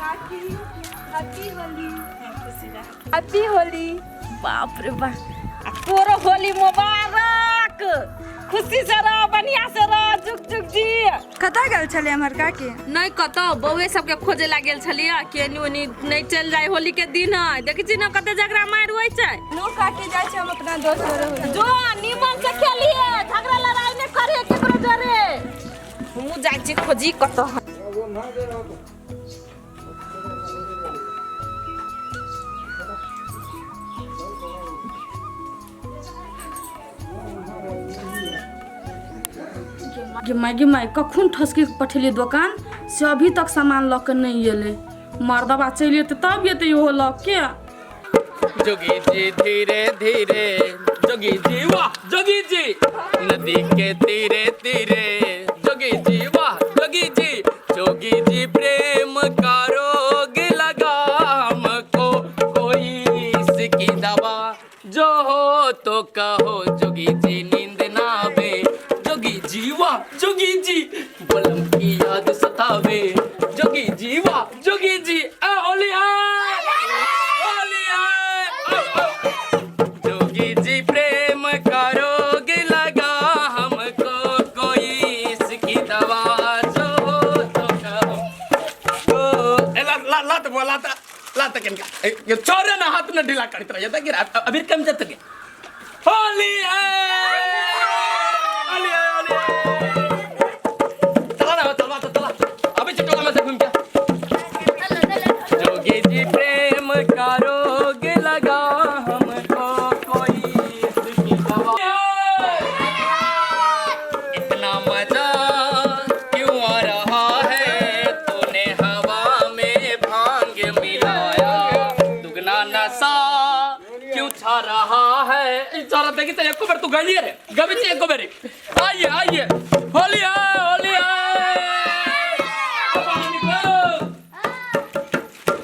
काकी happy Holi. Happy Holi. बाप रे बाप, आ तोरो होली मुबारक। खुशी से रह, बढ़िया से रह, जुग जुग जी। कतऽ गेल छलियै हमर काकी? नहीं कतौ, बौए सबके खोजे ला गेल छलियै कि एनी ओनी नहीं चल जाए, होली के दिन है, देखै छी ना कते झगड़ा मारि होइ छै। नो काकी, जाइ छी हम अपना दोस्त जोरे होली। जो नीमन से खेलिए, झगड़ा लड़ाई नहीं करिए केकरो जोरे। हमहूँ जाइ छी खोजी कतऽ है। गे माय, गे माय, कखन ठसकी पठेलियै दोकान से अभी तक सामान लऽ के नहि एलै। मर्दबा चलि एतै तब एतै इहो लऽ के। जोगी जी धीरे धीरे, जोगी जी वाह जोगी जी, नदी के तीरे तीरे, जोगी जी वाह जोगी जी, जोगी जी प्रेम का रोग लगा हमको, कोई इसकी दवा जो हो तो कहो, जोगी जी नींद ना आवे, जोगी जी वाह जोगी जी, बलम की याद सतावे, जोगी जी वाह जोगी जी। आ होली है, होली है, आओ, आओ। जोगी जी प्रेम का रोग लगा हमको, कोई इसकी दवा जो हो तो कहो। ओ, ए, ला ला ला तो बोला था ला तो किनका ए, ये छोरे ना हाथ न ढीला करत रहिए त गिरा अभी कम जत के। होली है, होली है, होली है। चला ना, चला तो चला, अभी चिटोला में से घूम के। जोगी जी प्रेम का रोग लगा हमको, कोई इसकी दवा। इतना मजा क्यों आ रहा है, तूने हवा में भांग मिलाया, दुगना नशा क्यों छा रहा है। ई छोरा देखी तो एको बेर तू गलिए रे गबी छी एको बेर। आइए आइए, होली है, होली है।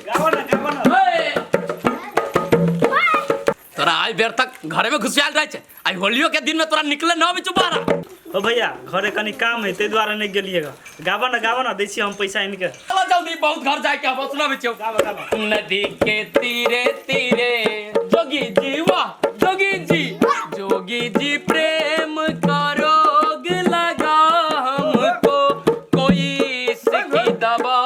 गाबो ना, गाबो ना। हे! तोरा आई बेर तक घरे में घुसियाल रहे छै, आई होलियो के दिन में तोरा निकले न अबै छौ बाहर। ओ भैया, घरे कनी काम है, ताहि दुआरे नहि गेलियै ग। गाबऽ ने, गाबऽ ने, दै छियै हम पैसा आनि कऽ। चलो जल्दी, बहुत घर जाए के अब सुनाबै छियौ। गाबऽ, गाबऽ। नदी के तीरे तीरे, जोगी जी वाह जोगी जी, जोगी जी प्रेम का रोग लगा हमको, कोई इसकी दवा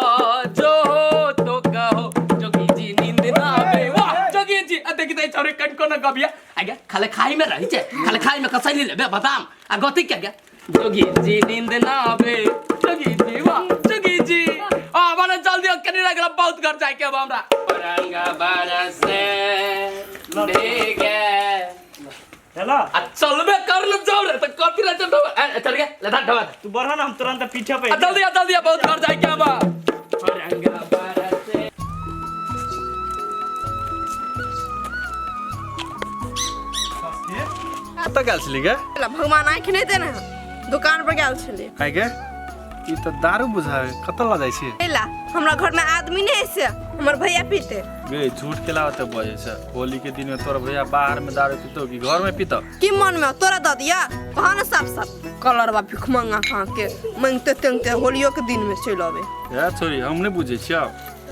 जो हो तो कहो, जोगी जी नींद ना आवे वाह जोगी जी। आ देखी त छोरे कन कोना गबिया आगे खाले खाई में रही छे, खाले खाई में कसैली लेबे बादाम आ गति के गे। जोगी जी नींद ना आवे, जोगी जी वाह जोगी जी। आ बने जल्दी कनी लगला, बहुत घर जाए के अब हमरा। रंग बरसे भीगे हेलो आ चलबे कर न जाऊ रे त कथी रे चल ए, चल गे ले धर ढवा। तू बढ़ ना, हम तुरंत पीछे पे। आ जल्दी आ, जल्दी आ, बहुत घर जाए के अब। रंग बरसे। कतऽ गेल छली गे? भगवान आँखि नहि देने है, दुकान पर गेल छलियै। आइ गे, ई तऽ दारू बुझावे, कतऽ लऽ जाइ छी? ला, हमरा घर में आदमी नहीं है से हमर भैया पीते। गे, झूठ के लावा तऽ बजै छै। होली के दिन में तोर भैया बाहर में दारू पीतो कि घर में पीतो? की मन में तोरा दऽ दिया? कहाँ ने साफ साफ कलर बा भिखमंगा कहाँ के मांगते तेंगते होलियो के दिन में चलि अबे। ए छोरी, हम नहि बुझै छियौ,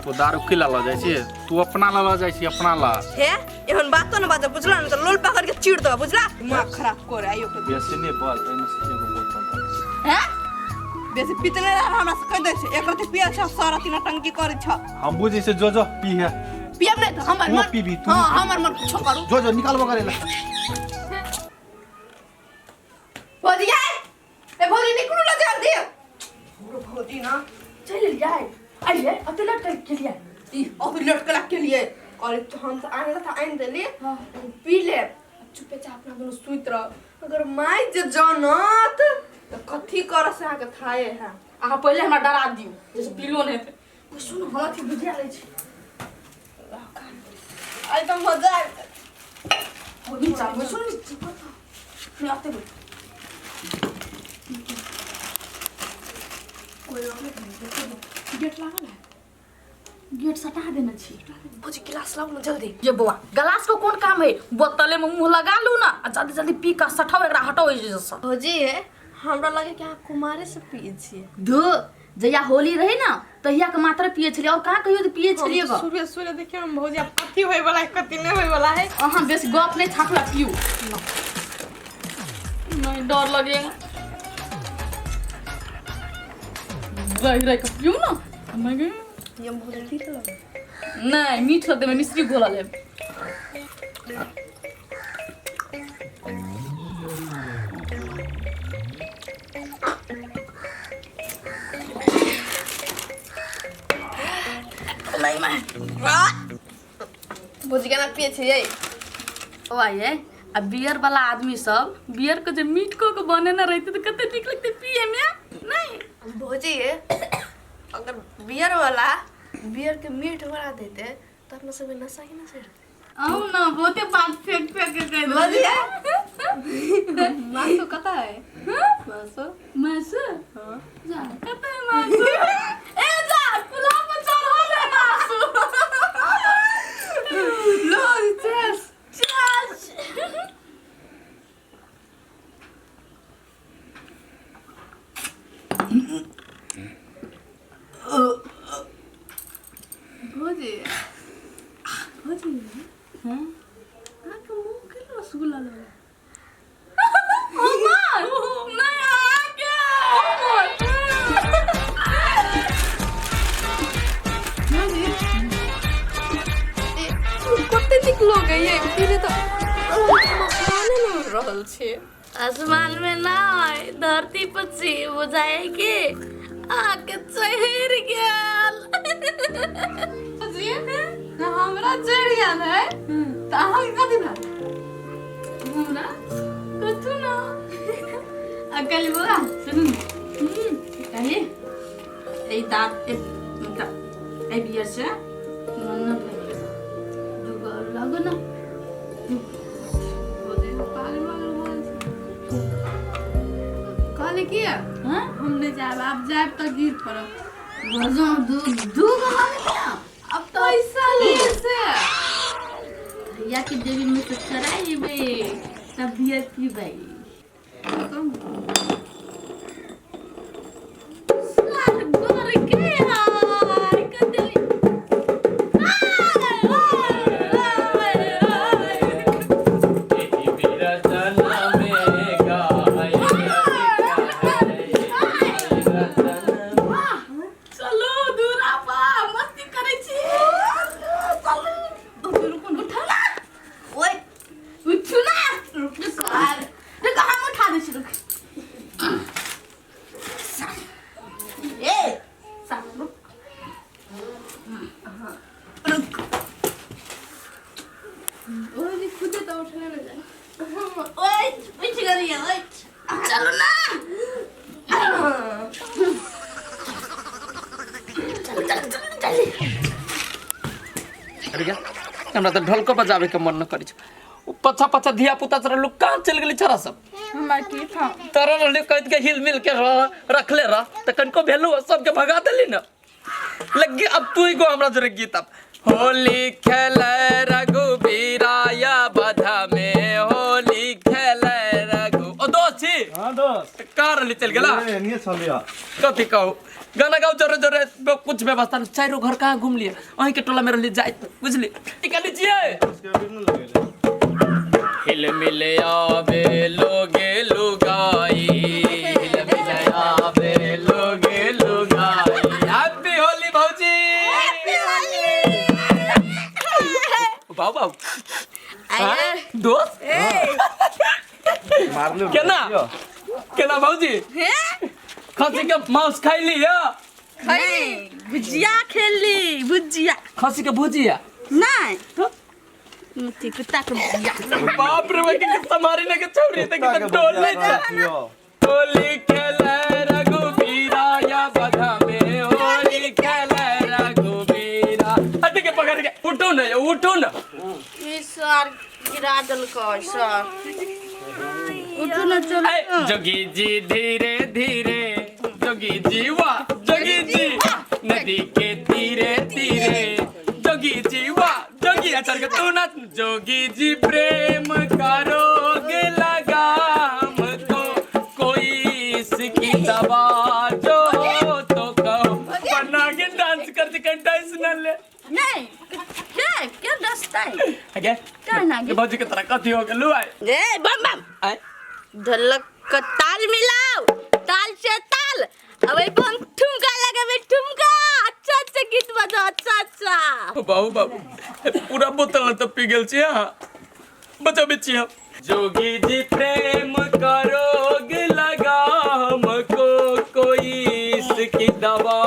तू दारू की ला लऽ जाइ छी? तू अपना ला लऽ जाइ छी, अपना ला। हे, एहन बात तो न बाजब, बुझला ने? तऽ लोल पकड़ के चीर देबा, बुझला? दिमाग खराब करे आइयो के दिन। बेसी नहि बज, एहिमे से एगो बोतल दऽ दे। हैं, बेसी पीतने रह हमरा से कहि दै छै, एक रति पिया छ सारा तीन टंकी करै छ। हम बुझै छियै, जो जो पी है। पियब नहि तऽ हमर तू मन पीबी, तू हाँ पीबी। हमर मन कुछो करू। जो जो निकालबो करेला। भौजी आइ, ए भौजी, निकलू ना जल्दी। हमरो भौजी ना चलि एलियै? आइए अते लटकल केलियै? ई अभी लटकला के लिए कहली तो हम तो आनला तऽ आनि देली, पी ले चुपे चाप, अपना दुनू सुति रह। अगर माय जे जानत तऽ कथी करऽ से अहाँके थाहे है। अहाँ पहिले हमरा डरा दियौ जैसे पीलो नहि हेतै। ओ सुन, हम अथी बुझा लै छी। आइ तऽ मजा आबि गेल। ओ नीचा ओ सुन, नीचा नहि आते बोल। कोई आबै नहीं, देखो तो, गेट लागल है, गेट सटा देने छी। भौजी, गिलास लाउ ने जल्दी। ये बौआ, गिलास को कोन काम है? बोतले में मुंह लगा लू ना आ जल्दी जल्दी पी का सटाओ एकरा, हटाओ एहि से। भौजी, हमरा लगे कि अहाँ कुमारे से पिए छियै। धू, जहिया होली रहे ना तहिया के मात्र पिए छलियै और कहाँ कहियो तऽ पिए छलियै ग। सुबह सुबह देखियौ ने भौजी, आब कथी होय वाला है कथी नहीं होय वाला है। अहाँ बेसी गप नहीं छापला, पियू नहीं, डर लगे रहि रहि के पियू ना। नहीं गे। ये भौजी तीत लगे। नहीं, मीठ लगते में मिश्री घोलल है। भौजी केना पिए छियै? ओ आइए आ बियर वाला आदमी सब बियर के जे मीठ कऽ के बनेने रहते तऽ कते नीक लगते पिए में नहीं? भौजी, अगर बियर वाला बियर के मीठ बना देते तो अपना सब नशा ही ना चढ़ते। आउ ना, बहुते बात फेंक फेंक के कहि भौजी देलियै। मासु कता है? मासु। मासु? जा, कतऽ है मासु? ए जा, कुल्हा पर चढ़ल है मासु। लो चल। चल। भौजी, भौजी। हाँ? अहाँके मुँह केना रसगुल्ला लगे? हमर? नहि, अहाँके। हमर। भौजी, ए, कते नीक लगै ये पीले तऽ आसमाने मे उड़ि रहल छै। आसमान में नहीं, धरती पर छी, बुझाए कि आके चढ़ गेल। भौजी, हमरा चढ़ि गेल है तऽ अहाँके कथी भेल? हमरा कथू ना। अकल बौआ, सुनू ने। कही एहि दाँत मतलब एहि बियर से मन न भरि गेल, दूगो और लगो ना। भौजी पागल पागल भऽ गेल छै। कहली की हाँ? हम नहि जायब, आब जायब तऽ गिर पड़ब। बजो दू दू गो लगे ना। अब पैसा ले से भैया के जेबी में से चढ़ाइबे तब बियर पीबै। सार गोर के हाय कतली। एहि बिरजना में गाय चलो दूरा पा मस्ती करै छी, चलू रुकू, उठा ना, ओए उठू ना, रुक रुक रुक, हम उठा दै छी, रुक। ए सार, रुक रुक। भौजी खुदे तऽ उठले नहि जाय। ओए उठ गेलियै, ओए चलू ना, चलू चलू चलू जल्दी। अरे गे, हमरा तऽ ढोलको बजाबे के मन न करै छै। उ पछा पछा धिया पुता तोरा लोग कहाँ चलि गेलै छोरा सब? हमरा की था? तोरा रहले कहत के हिल मिल के रह, रखले रह तऽ कनिको भेलू सबके भगा देली न लग। अब तू ही गो हमरा जोरे गीत। अब होली खेले रघुबीरा या बधा में होली खेले रघु। ओ दोस्त छी? हाँ दोस्त। कहाँ रहली, चलि गेला? ए, एनिये छलियै। कथी कहू, गाना गाओ जोरे जोरे। कुछ व्यवस्था नहीं, चारों घर कहाँ घूम लिए, अहीं के टोला में रहली जाए बुझली निकाली छियै। उसके अभी न लगेले। हिल मिल आवे लोगे लुगाई, हिल मिल आवे लोगे लुगाई। हैप्पी होली भौजी। बाबू बाबू। हाँ? दोस्त। मारले। केना केना भौजी, खसी के मांस खाइली या? नहीं, भुजिया खेली, भुजिया। खसी के भुजिया? नहीं, अथी कुत्ता के भुजिया। बाप रे, के समारी ने के छौरी त के डोल नहीं छै। होली खेले रघुबीरा या बधा में होली खेले रघुबीरा। हट के पकड़ के उठो न, उठो न। ई सर गिरा देलकै सर। उठू ना, चलो। ए, जोगी जी धीरे धीरे, जोगी जी वाह जोगी जी, नदी के तीरे तीरे, जोगी जी वाह जोगी। अच्छा के तू नाच। जोगी जी प्रेम का रोग लगा हमको, कोई इसकी दवा जो हो तो होतै अगे का ना गे? भौजी के तरह कथी हो गेलू आय ए बम बम आय ढोलक के ताल मिलाओ ताल से ताल अब ए बम ठुमका लगाबे ठुमका अच्छा अच्छा गीत बजाओ अच्छा अच्छा बाबू बाबू पूरा बोतल तो पी गेल छी अहाँ बचाबै छी हम जोगी जी प्रेम का रोग लगा हमको कोई इसकी दवा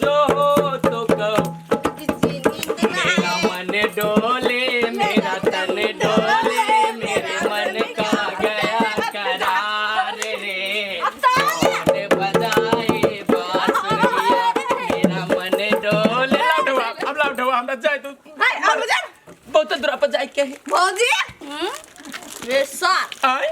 जो हो तो कहो मेरा मन डोले मेरा तन डोले मेरे मन का गया करार रे कौन बजाए बांसुरिया मेरा मन डोले लाउडवा अब लाउडवा हमरा जाय तू हाय और बजा बहुत दूर पर जाय के है भौजी रे सर आय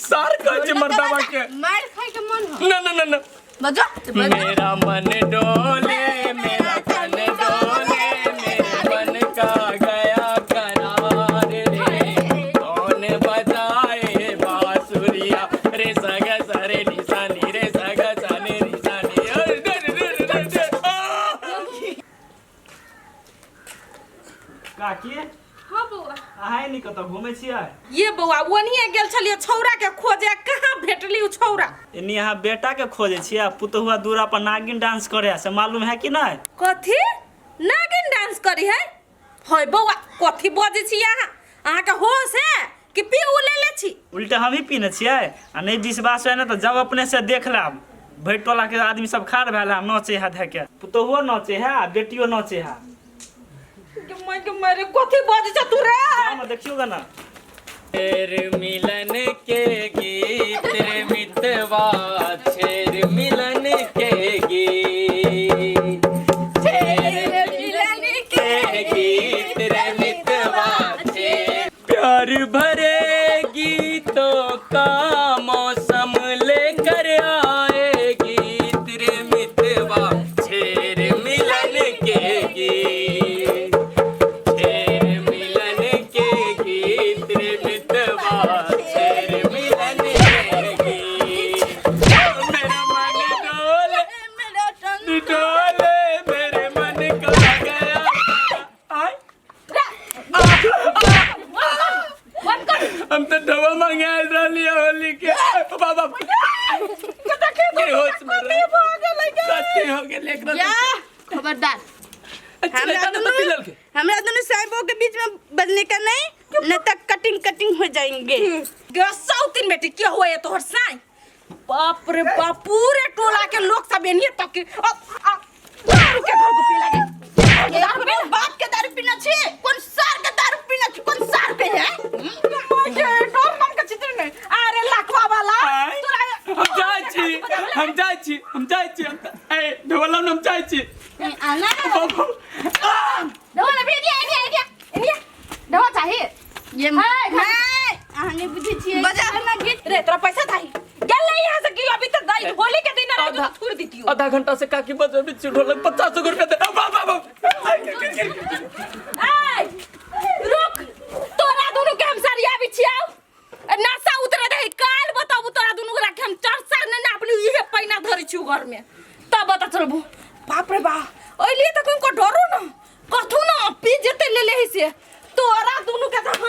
सार कहै छै मर्दावा के मार खाय के मन हो ना ना ना ना बजा मेरा मन डोले मेरा तन डोले मेरे मन का गया करार रे कौन बजाए बांसुरिया रे सग सरे निशानी रे सग सने निशानी अरे रे रे रे रे रे आ! काकी हाँ बौआ अहाँ नहि कतऽ घूमै छियै ये बौआ ओनिए गेल छलियै छौड़ा के खोजे कहाँ भेटली उ छौड़ा एनी अहाँ बेटा के खोजै छियै आ पुतहुआ दूरा पर नागिन डांस करे है से मालूम है कि नहि कथी नागिन डांस करी है होय बौआ कथी बजै छी अहाँ अहाँके होश है कि पी उ ले ले छी उल्टा हमही पीने छियै आ नहि विश्वास है ने तऽ जाउ अपने से देख लेब भरि टोला के आदमी सब खाड़ भेल है नचे है धके पुतहुओ नचे है आ बेटियो नचे है गे माय गे मारे कथी बजै छ तू रे जाउ ने देखियौ गे ने छेर मिलन के गीत रे मितवा छेर मिलन के गीत छेर मिलन के गीत रे मितवा छेर प्यार भरे गीतों का मौसम लेकर आए गीत रे मितवा छेर मिलन के गीत छेर मिलन के गीत रे मितवा छेर मिलन के गीत मेरा मन डोले डोले मेरे मन का गया आय हम तो दवा मांगे आयल रहली होली के बाबा के होश में रहे। कथी हो गेल एकरा या खबरदार अच्छा लड़का ना तो पी लेलकै। हमरा दोनों साहिबों के बीच में बजने का नहीं न तक कटिंग कटिंग हो जाएंगे गे सौतीन बेटी के होए तोहर साई बाप रे बाप पूरे टोला के लोग सब एनिए तक के अब दारू के घर को पी लगे दारू पीना बाप के दारू पीना छे कौन सार के दारू पीना छे कौन सार के है डर मन के चित्र नहीं अरे लखवा वाला आय, तोरा हम जाइ छी हम जाइ छी हम जाइ छी हम ए ढोलम हम जाइ छी आना बाबू आ! ढोल भी एनिया एनिया एनिया एनिया ढोल चाहिए ये नहीं अहाँ नहीं बुझे छियै बजा। ना गीत रे तोरा पैसा चाही गेल नहीं यहाँ से कि अभी तक दाई होली के दिन रहे तो छोड़ देतियो आधा घंटा से काकी बजबे छी ढोलक 50 रुपया दे बाबा बाबा ए